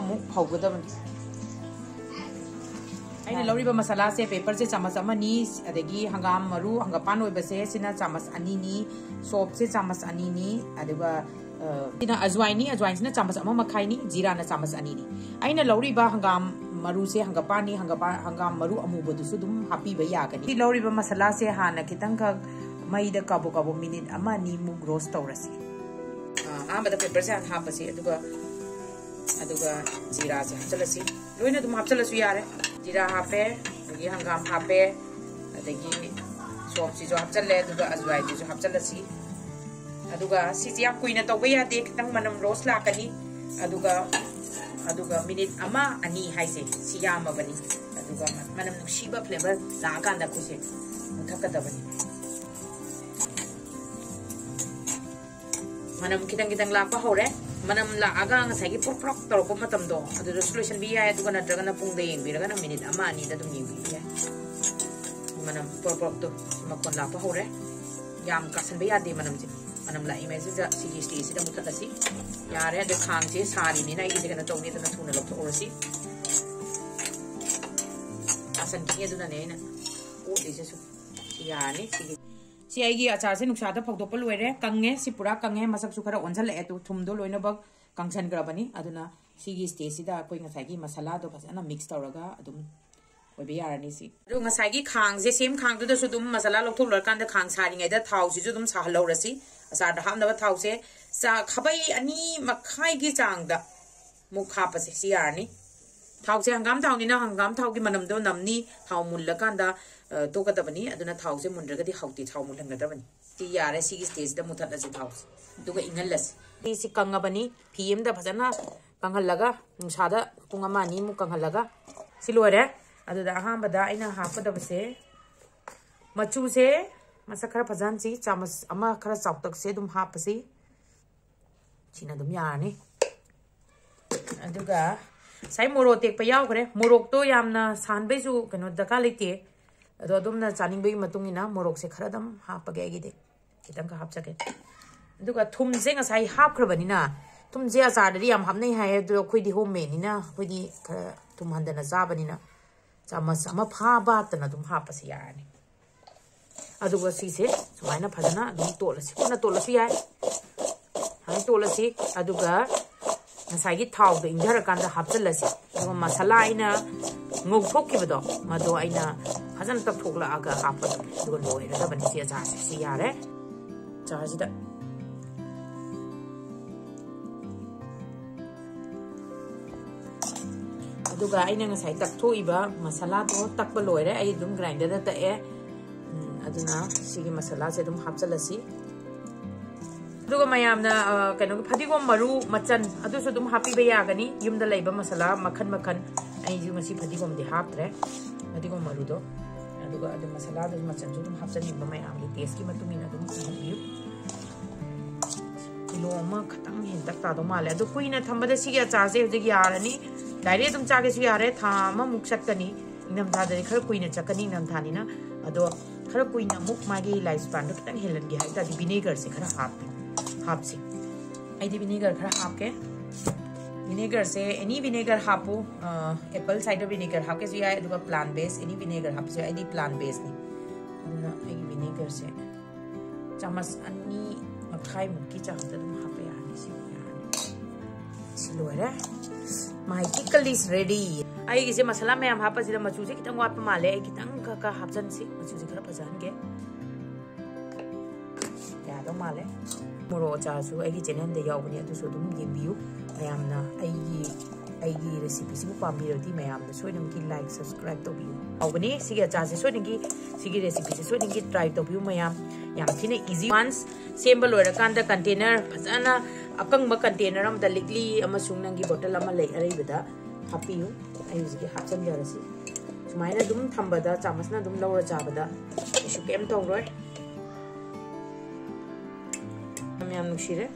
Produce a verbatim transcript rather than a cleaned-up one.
ꯑꯃꯨꯛ ꯍꯧꯒꯗꯕꯅꯤ꯫ ꯑꯩꯅ ꯂꯧꯔꯤꯕ ꯃꯁꯥꯂꯥꯁꯦ, ꯄꯦꯄꯔꯁꯦ ꯆꯥꯃꯁ ꯑꯃꯅꯤ, ꯑꯗꯒꯤ ꯍꯪꯒꯥꯝ ꯃꯔꯨ, ꯍꯪꯒꯄꯥꯟ ꯑꯣꯏꯕꯁꯦ ꯁꯤꯅ ꯆꯥꯃꯁ ꯑꯅꯤꯅꯤ, ꯁꯣꯞꯁꯦ ꯆꯥꯃꯁ ꯑꯅꯤꯅꯤ, ꯑꯗꯨꯒ ꯑ, ꯁꯤꯅ ꯑꯖꯋꯥꯏꯟꯅꯤ, ꯑꯖꯋꯥꯏꯟꯁꯤꯅ ꯆꯥꯃꯁ ꯑꯃ ꯃꯈꯥꯏꯅꯤ, ꯖꯤꯔꯥꯅ ꯆꯥꯃꯁ ꯑꯅꯤꯅꯤ꯫ ꯑꯩꯅ ꯂꯧꯔꯤꯕ ꯍꯪꯒꯥꯝ ꯃꯔꯨꯁꯦ ꯍꯪꯒꯄꯥꯟꯅꯤ, ꯍꯪꯒꯄꯥꯟ, ꯍꯪꯒꯥꯝ ꯃꯔꯨ ꯑꯃꯨꯕꯗꯨꯁꯨ ꯑꯗꯨꯝ ꯍꯥꯞꯄꯤꯕ ꯌꯥꯒꯅꯤ꯫ ꯁꯤ ꯂꯧꯔꯤꯕ ꯃꯁꯥꯂꯥꯁꯦ ꯍꯥꯟꯅ ꯈꯤꯇꯪꯈꯛ ꯃꯩꯗ ꯀꯥꯕꯣꯛ ꯀꯥꯕꯣꯛ ꯃꯤꯅꯤꯠ ꯑꯃ ꯑꯅꯤꯃꯨꯛ ꯔꯣꯁ ꯇꯧꯔꯁꯤ꯫ ꯑ, ꯑꯍꯥꯟꯕꯗ ꯄꯦꯄꯔꯁꯦ ꯍꯥꯟꯅ ꯍꯥꯞꯄꯁꯤ, ꯑꯗꯨꯒ, ꯑꯗꯨꯒ ꯖꯤꯔꯥꯁꯦ ꯍꯥꯞꯆꯤꯜꯂꯁꯤ꯫ ꯂꯣꯏꯅ ꯑꯗꯨꯝ ꯍꯥꯞꯆꯤꯜꯂꯁꯨ ꯌꯥꯔꯦ꯫ ꯖꯤꯔꯥ ꯍꯥꯞꯄꯦ, ꯑꯗꯒꯤ ꯍꯪꯒꯥꯝ ꯍꯥꯞꯄꯦ, ꯑꯗꯒꯤ ꯁꯣꯞꯁꯤꯁꯨ ꯍꯥꯞꯆꯤꯜꯂꯦ, ꯑꯗꯨꯒ ꯑꯖꯋꯥꯏꯟꯁꯤꯁꯨ ꯍꯥꯞꯆꯤꯜꯂꯁꯤ꯫ ꯑꯗꯨꯒ ꯁꯤꯁꯦ ꯌꯥꯝ ꯀꯨꯏꯅ ꯇꯧꯕ ꯌꯥꯗꯦ, ꯈꯤꯇꯪ ꯃꯅꯝ ꯔꯣꯁ ꯂꯥꯛꯀꯅꯤ꯫ ꯑꯗꯨꯒ, ꯑꯗꯨꯒ ꯃꯤꯅꯤꯠ ꯑꯃ ꯑꯅꯤ ꯍꯥꯏꯁꯦ ꯁꯤ ꯌꯥꯝꯃꯕꯅꯤ꯫ ꯑꯗꯨꯒ ꯃꯅꯝ ꯅꯨꯡꯁꯤꯕ ꯐ꯭ꯂꯦꯕꯔ ꯂꯥꯛꯑꯀꯥꯟꯗ ꯑꯩꯈꯣꯏꯁꯦ ꯃꯨꯊꯠꯀꯗꯕꯅꯤ꯫ ꯃꯅꯝ ꯈꯤꯇꯪ ꯈꯤꯇꯪ ꯂꯥꯛꯄ ꯍꯧꯔꯦ꯫ ꯃꯅꯝ ꯂꯥꯛꯑꯒ ꯉꯁꯥꯏꯒꯤ ꯄ꯭ꯔꯣꯛ ꯄ꯭ꯔꯣꯛ ꯇꯧꯔꯛꯄ ꯃꯇꯝꯗꯣ, ꯑꯗꯨꯗꯁꯨ ꯂꯣꯏꯁꯤꯟꯕꯤ ꯌꯥꯏ, ꯑꯗꯨꯒ ꯅꯠꯇ꯭ꯔꯒꯅ ꯄꯨꯡꯗ ꯌꯦꯡꯕꯤꯔꯒꯅ ꯃꯤꯅꯤꯠ ꯑꯃ ꯑꯅꯤꯗ ꯑꯗꯨꯝ ꯌꯦꯡꯕꯤꯕ ꯌꯥꯏ꯫ ꯃꯅꯝ ꯄ꯭ꯔꯣꯛ ꯄ꯭ꯔꯣꯛꯇꯣ ꯃꯈꯣꯟ ꯂꯥꯛꯄ ꯍꯧꯔꯦ꯫ ꯌꯥꯝ ꯀꯥꯁꯟꯕ ꯌꯥꯗꯦ ꯃꯅꯝꯁꯦ꯫ ꯃꯅꯝ ꯂꯥꯛꯏꯉꯩꯁꯤꯗ ꯁꯤꯒꯤ ꯁ꯭ꯇꯦꯖꯁꯤꯗ ꯃꯨꯊꯠꯂꯁꯤ꯫ ꯌꯥꯔꯦ, ꯑꯗꯣ ꯈꯥꯡꯁꯦ ꯁꯥꯔꯤꯅꯤꯅ ꯑꯩꯒꯤꯁꯦ ꯀꯩꯅꯣ ꯇꯧꯅꯤ, ꯑꯗꯨꯅ ꯊꯨꯅ ꯂꯧꯊꯣꯛꯍꯧꯔꯁꯤ꯫ ꯀꯥꯁꯟꯈꯤꯅꯤ, ꯑꯗꯨꯅꯅꯦ ꯑꯩꯅ ꯑꯣꯠꯂꯤꯁꯦ ꯁꯨꯝ꯫ ꯁꯤ ꯌꯥꯔꯅꯤ꯫ ꯁꯤꯒꯤ, ꯁꯤ ꯑꯩꯒꯤ ꯑꯆꯥꯔꯁꯦ ꯅꯨꯡꯁꯥꯗ ꯐꯧꯗꯣꯛꯄ ꯂꯣꯏꯔꯦ, ꯀꯪꯉꯦ꯫ ꯁꯤ ꯄꯨꯔꯥ ꯀꯪꯉꯦ, ꯃꯁꯛꯁꯨ ꯈꯔ ꯑꯣꯟꯁꯤꯜꯂꯛꯑꯦ꯫ ꯑꯗꯨ ꯊꯨꯝꯗꯣ ꯂꯣꯏꯅꯃꯛ ꯀꯪꯁꯟꯈ꯭ꯔꯕꯅꯤ꯫ ꯑꯗꯨꯅ ꯁꯤꯒꯤ ꯁ꯭ꯇꯦꯖꯁꯤꯗ ꯑꯩꯈꯣꯏ ꯉꯁꯥꯏꯒꯤ ꯃꯁꯥꯂꯥꯗꯣ ꯐꯖꯅ ꯃꯤꯛꯁ ꯇꯧꯔꯒ ꯑꯗꯨꯝ ꯑꯣꯏꯕ ꯌꯥꯔꯅꯤ ꯁꯤ꯫ ꯑꯗꯨ ꯉꯁꯥꯏꯒꯤ ꯈꯥꯡꯁꯦ, ꯁꯦꯝ ꯈꯥꯡꯗꯨꯗꯁꯨ ꯑꯗꯨꯝ ꯃꯁꯥꯂꯥ ꯂꯧꯊꯣꯛ ꯂꯣꯏꯔꯀꯥꯟꯗ ꯈꯥꯡ ꯁꯥꯔꯤꯉꯩꯗ ꯊꯥꯎꯁꯤꯁꯨ ꯑꯗꯨꯝ ꯁꯥꯍꯜꯍꯧꯔꯁꯤ꯫ ꯑꯆꯥꯔꯗ ꯍꯥꯞꯅꯕ ꯊꯥꯎꯁꯦ ꯆꯥ ꯈꯥꯕꯩ ꯑꯅꯤ ꯃꯈꯥꯏꯒꯤ ꯆꯥꯡꯗ ꯃꯨꯛ ꯍꯥꯞꯄꯁꯦ꯫ ꯁꯤ ꯌꯥꯔꯅꯤ꯫ ꯊꯥꯎꯁꯦ ꯍꯪꯒꯥꯝ ꯊꯥꯎꯅꯤꯅ ꯍꯪꯒꯥꯝ ꯊꯥꯎꯒꯤ ꯃꯅꯝꯗꯣ ꯅꯝꯅꯤ꯫ ꯊꯥꯎ ꯃꯨꯜꯂꯀꯥꯟꯗ, ꯑ, ꯇꯣꯛꯀꯗꯕꯅꯤ꯫ ꯑꯗꯨꯅ ꯊꯥꯎꯁꯦ ꯃꯨꯟꯗ꯭ꯔꯒꯗꯤ ꯍꯥꯎꯇꯦ꯫ ꯊꯥꯎ ꯃꯨꯜꯍꯟꯒꯗꯕꯅꯤ꯫ ꯁꯤ ꯌꯥꯔꯦ꯫ ꯁꯤꯒꯤ ꯁ꯭ꯇꯦꯖꯁꯤꯗ ꯃꯨꯊꯠꯂꯁꯤ ꯊꯥꯎꯁꯦ꯫ ꯑꯗꯨꯒ ꯏꯪꯍꯜꯂꯁꯤ꯫ ꯁꯤ ꯀꯪꯉꯕꯅꯤ꯫ ꯐꯤ ꯑꯃꯗ ꯐꯖꯅ ꯀꯪꯍꯜꯂꯒ, ꯅꯨꯡꯁꯥꯗ ꯄꯨꯡ ꯑꯃ ꯑꯅꯤꯃꯨꯛ ꯀꯪꯍꯜꯂꯒ, ꯁꯤ ꯂꯣꯏꯔꯦ꯫ ꯑꯗꯨꯗ ꯑꯍꯥꯟꯕꯗ ꯑꯩꯅ ꯍꯥꯞꯀꯗꯕꯁꯦ, ꯃꯆꯨꯁꯦ ꯃꯁꯛ ꯈꯔ ꯐꯖꯍꯟꯁꯤ꯫ ꯆꯥꯃꯁ ꯑꯃ ꯈꯔ ꯆꯥꯎꯇꯛꯁꯦ ꯑꯗꯨꯝ ꯍꯥꯞꯄꯁꯤ꯫ ꯁꯤꯅ ꯑꯗꯨꯝ ꯌꯥꯔꯅꯤ꯫ ꯑꯗꯨꯒ ꯉꯁꯥꯏ ꯃꯣꯔꯣꯛ ꯑꯇꯦꯛꯄ ꯌꯥꯎꯈ꯭ꯔꯦ꯫ ꯃꯣꯔꯣꯛꯇꯣ ꯌꯥꯝꯅ ꯁꯥꯍꯟꯕꯩꯁꯨ ꯀꯩꯅꯣ ꯗꯔꯀꯥꯔ ꯂꯩꯇꯦ꯫ ꯑꯗꯣ ꯑꯗꯣꯝꯅ ꯆꯥꯅꯤꯡꯕꯒꯤ ꯃꯇꯨꯡ ꯏꯟꯅ ꯃꯣꯔꯣꯛꯁꯦ ꯈꯔ ꯑꯗꯨꯝ ꯍꯥꯞꯄꯒꯦ ꯑꯩꯒꯤꯗꯤ꯫ ꯈꯤꯇꯪꯈꯛ ꯍꯥꯞꯆꯒꯦ꯫ ꯑꯗꯨꯒ ꯊꯨꯝꯁꯦ ꯉꯁꯥꯏ ꯍꯥꯞꯈ꯭ꯔꯕꯅꯤꯅ ꯊꯨꯝꯁꯦ ꯑꯆꯥꯔꯗꯗꯤ ꯌꯥꯝ ꯍꯥꯞꯅꯩ ꯍꯥꯏꯌꯦ, ꯑꯗꯣ ꯑꯩꯈꯣꯏꯗꯤ ꯍꯣꯝ ꯃꯦꯗꯅꯤꯅ ꯑꯩꯈꯣꯏꯗꯤ ꯈꯔ ꯊꯨꯝ ꯍꯟꯊꯅ ꯆꯥꯕꯅꯤꯅ ꯆꯥꯃꯁ ꯑꯃ ꯐꯥꯕꯇꯅ ꯑꯗꯨꯝ ꯍꯥꯞꯄꯁꯤ ꯌꯥꯔꯅꯤ꯫ ꯑꯗꯨꯒ ꯁꯤꯁꯦ ꯁꯨꯃꯥꯏꯅ ꯐꯖꯅ ꯑꯗꯨꯝ ꯇꯣꯠꯂꯁꯤ, ꯄꯨꯟꯅ ꯇꯣꯠꯂꯁꯨ ꯌꯥꯏ꯫ ꯁꯨꯃꯥꯏꯅ ꯇꯣꯠꯂꯁꯤ, ꯑꯗꯨꯒ ꯉꯁꯥꯏꯒꯤ ꯊꯥꯎꯗꯣ ꯏꯪꯊꯔꯀꯥꯟꯗ ꯍꯥꯞꯆꯤꯜꯂꯁꯤ꯫ ꯑꯗꯨꯒ ꯃꯁꯥꯂꯥ ꯑꯩꯅ ꯉꯧꯊꯣꯛꯈꯤꯕꯗꯣ, ꯃꯗꯣ ꯑꯩꯅ ꯐꯖꯅ ꯇꯛꯊꯣꯛꯂꯛꯑꯒ ꯍꯥꯞꯄꯗꯣ, ꯑꯗꯨꯒ ꯂꯣꯏꯔꯗꯕꯅꯤ ꯁꯤ ꯑꯆꯥꯔꯁꯦ꯫ ꯁꯤ ꯌꯥꯔꯦ꯫ ꯑꯆꯥꯔꯁꯤꯗ ꯑꯗꯨꯒ ꯑꯩꯅ ꯉꯁꯥꯏ ꯇꯛꯊꯣꯛꯏꯕ ꯃꯁꯥꯂꯥꯗꯣ ꯇꯛꯄ ꯂꯣꯏꯔꯦ꯫ ꯑꯩ ꯑꯗꯨꯝ ꯒ꯭ꯔꯥꯏꯟꯗꯔꯗ ꯇꯛꯑꯦ꯫ ꯎꯝ, ꯑꯗꯨꯅ ꯁꯤꯒꯤ ꯃꯁꯥꯂꯥꯁꯦ ꯑꯗꯨꯝ ꯍꯥꯞꯆꯤꯜꯂꯁꯤ꯫ ꯑꯗꯨꯒ ꯃꯌꯥꯝꯅ, ꯑ, ꯀꯩꯅꯣꯒꯤ ꯐꯗꯤꯒꯣꯝ ꯃꯔꯨ ꯃꯆꯟ ꯑꯗꯨꯁꯨ ꯑꯗꯨꯝ ꯍꯥꯞꯄꯤꯕ ꯌꯥꯒꯅꯤ꯫ ꯌꯨꯝꯗ ꯂꯩꯕ ꯃꯁꯥꯂꯥ ꯃꯈꯟ ꯃꯈꯟ꯫ ꯑꯩꯁꯨ ꯉꯁꯤ ꯐꯗꯤꯒꯣꯝꯗꯤ ꯍꯥꯞꯇ꯭ꯔꯦ, ꯐꯗꯤꯒꯣꯝ ꯃꯔꯨꯗꯣ꯫ ꯑꯗꯨꯒ ꯑꯗꯨꯝ ꯃꯁꯥꯂꯥꯗꯨꯁꯨ ꯃꯆꯟꯁꯨ ꯑꯗꯨꯝ ꯍꯥꯞꯆꯅꯤꯡꯕ ꯃꯌꯥꯝꯒꯤ ꯇꯦꯁꯀꯤ ꯃꯇꯨꯡ ꯏꯟꯅ ꯑꯗꯨꯝ ꯍꯥꯞꯄꯤꯌꯨ꯫ ꯀꯤꯂꯣ ꯑꯃ ꯈꯇꯪ ꯍꯦꯟ ꯇꯛ ꯇꯥꯗꯧ ꯃꯥꯜꯂꯦ꯫ ꯑꯗꯣ ꯀꯨꯏꯅ ꯊꯝꯕꯗ ꯁꯤꯒꯤ ꯑꯆꯥꯔꯁꯦ ꯍꯧꯖꯤꯛ ꯌꯥꯔꯅꯤ꯫ ꯗꯥꯏꯔꯦꯛ ꯑꯗꯨꯝ ꯆꯥꯒꯦꯁꯨ ꯌꯥꯔꯦ꯫ ꯊꯥ ꯑꯃꯃꯨꯛ ꯆꯠꯀꯅꯤ꯫ ꯏꯪꯊꯝꯊꯥꯗꯗꯤ ꯈꯔ ꯀꯨꯏꯅ ꯆꯠꯀꯅꯤ, ꯏꯪꯊꯝꯊꯥꯅꯤꯅ꯫ ꯑꯗꯣ ꯈꯔ ꯀꯨꯏꯅ ꯑꯃꯨꯛ ꯃꯥꯒꯤ ꯂꯥꯏꯐ ꯁ꯭ꯄꯥꯟꯗꯣ ꯈꯤꯇꯪ ꯍꯦꯜꯍꯟꯒꯦ ꯍꯥꯏ ꯇꯥꯔꯗꯤ ꯚꯤꯅꯦꯒꯔꯁꯦ ꯈꯔ ꯍꯥꯞꯄꯦ, ꯍꯥꯞꯁꯤ꯫ ꯑꯩꯗꯤ ꯚꯤꯅꯦꯒꯔ ꯈꯔ ꯍꯥꯞꯀꯦ꯫ ꯚꯤꯅꯦꯒꯔꯁꯦ ꯑꯦꯅꯤ ꯚꯤꯅꯦꯒꯔ ꯍꯥꯞꯄꯨ꯫ ꯑ, ꯑꯦꯄꯜ ꯁꯥꯏꯗꯔ ꯚꯤꯅꯦꯒꯔ ꯍꯥꯞꯀꯦꯁꯨ ꯌꯥꯏ, ꯑꯗꯨꯒ ꯄ꯭ꯂꯥꯟ ꯕꯦꯁ, ꯑꯦꯅꯤ ꯚꯤꯅꯦꯒꯔ ꯍꯥꯞꯄꯁꯨ ꯌꯥꯏ꯫ ꯑꯩꯗꯤ ꯄ꯭ꯂꯥꯟ ꯕꯦꯁꯅꯤ꯫ ꯑꯗꯨꯅ ꯑꯩꯒꯤ ꯚꯤꯅꯦꯒꯔꯁꯦ ꯆꯥꯃꯁ ꯑꯅꯤ ꯃꯈꯥꯏꯃꯨꯛꯀꯤ ꯆꯥꯡꯗ ꯑꯗꯨꯝ ꯍꯥꯞꯄ ꯌꯥꯔꯅꯤ꯫ ꯁꯤ ꯌꯥꯔꯅꯤ꯫ ꯁꯤ ꯂꯣꯏꯔꯦ꯫ My pickle is ready꯫ ꯑꯩꯒꯤꯁꯦ ꯃꯁꯥꯂꯥ ꯃꯌꯥꯝ ꯍꯥꯞꯄꯁꯤꯗ ꯃꯆꯨꯁꯦ ꯈꯤꯇꯪ ꯋꯥꯠꯄ ꯃꯥꯜꯂꯦ꯫ ꯑꯩ ꯈꯤꯇꯪ ꯈꯛ ꯈꯛ ꯍꯥꯞꯆꯟꯁꯤ꯫ ꯃꯆꯨꯁꯦ ꯈꯔ ꯐꯖꯍꯟꯒꯦ꯫ ꯌꯥꯗꯧ ꯃꯥꯜꯂꯦ꯫ ꯃꯣꯔꯣꯛ ꯑꯆꯥꯔꯁꯨ ꯑꯩꯒꯤ ꯆꯦꯅꯦꯜꯗ ꯌꯥꯎꯕꯅꯦ, ꯑꯗꯨꯁꯨ ꯑꯗꯨꯝ ꯌꯦꯡꯕꯤꯌꯨ꯫ ꯃꯌꯥꯝꯅ ꯑꯩꯒꯤ, ꯑꯩꯒꯤ ꯔꯦꯁꯤꯄꯤꯁꯤꯕꯨ ꯄꯥꯝꯕꯤꯔꯕꯗꯤ ꯃꯌꯥꯝꯅ ꯁꯣꯏꯗꯅꯃꯛꯀꯤ ꯂꯥꯏꯛ, ꯁꯕꯁꯀ꯭ꯔꯥꯏꯕ ꯇꯧꯕꯤꯌꯨ꯫ ꯍꯥꯎꯕꯅꯦ ꯁꯤꯒꯤ ꯑꯆꯥꯔꯁꯦ, ꯁꯣꯏꯗꯅꯒꯤ ꯁꯤꯒꯤ ꯔꯦꯁꯤꯄꯤꯁꯦ ꯁꯣꯏꯗꯅꯒꯤ ꯇ꯭ꯔꯥꯏ ꯇꯧꯕꯤꯌꯨ ꯃꯌꯥꯝ꯫ ꯌꯥꯝ ꯊꯤꯅ ꯏꯖꯤ꯫ ꯋꯥꯟꯁ ꯁꯦꯝꯕ ꯂꯣꯏꯔꯀꯥꯟꯗ ꯀꯟꯇꯦꯅꯔ ꯐꯖꯅ ꯑꯀꯪꯕ ꯀꯟꯇꯦꯅꯔ ꯑꯃꯗ ꯂꯤꯛꯂꯤ ꯑꯃꯁꯨꯡ ꯅꯪꯒꯤ ꯕꯣꯇꯜ ꯑꯃ ꯂꯩ ꯑꯔꯩꯕꯗ ꯍꯥꯞꯄꯤꯌꯨ꯫ ꯑꯩ ꯍꯧꯖꯤꯛꯀꯤ ꯍꯥꯞꯆꯤꯟꯖꯔꯁꯤ꯫ ꯁꯨꯃꯥꯏꯅ ꯑꯗꯨꯝ ꯊꯝꯕꯗ, ꯆꯥꯃꯁꯅ ꯑꯗꯨꯝ ꯂꯧꯔ ꯆꯥꯕꯗ ꯀꯩꯁꯨ ꯀꯩꯝ ꯇꯧꯔꯣꯏ꯫ ꯌꯥꯝ ꯌꯥꯝ ꯅꯨꯡꯁꯤꯔꯦ꯫